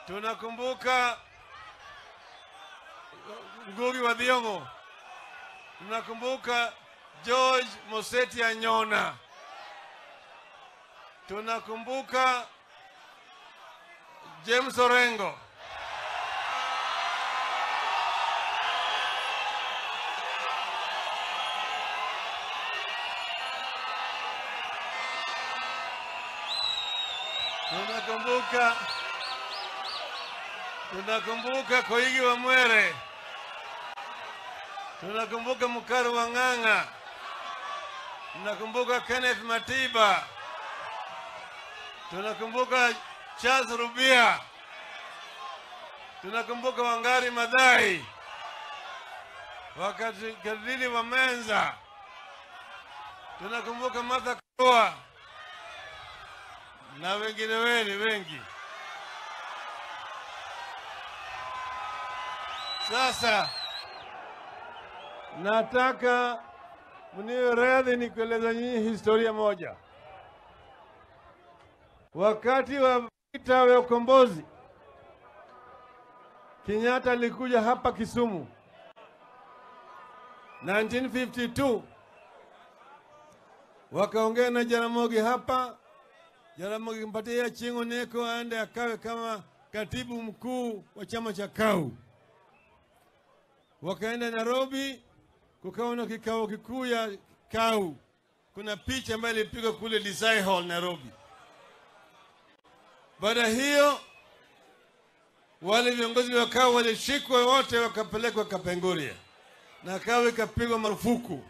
Tunakumbuka Ngugi wa Thiong'o. Tunakumbuka George Moseti Anyona. Tunakumbuka James Orengo. Tunakumbuka Koigi wa Mwere. Tunakumbuka Mukaru wa Ng'ang'a. Tunakumbuka Kenneth Matiba. Tunakumbuka Charles Rubia. Tunakumbuka Wangari Maathai. Wakati Kadili wa Menza. Tunakumbuka Martha Karua na wengine wengi. Sasa nataka mniwe radhi nikueleza nyinyi historia moja. Wakati wa vita ya ukombozi, Kenyatta alikuja hapa Kisumu 1952, wakaongea na Jaramogi hapa. Jaramogi mpatia Achieng' Oneko aende akawe kama katibu mkuu wa chama cha KAU. Wakaenda Nairobi, kukawa na kikao kikuu ya KAU. Kuna picha ambayo ilipigwa kule Desai Hall Nairobi. Baada hiyo wale viongozi wa KAU walishikwa wote wakapelekwa Kapenguria, na KAU ikapigwa marufuku.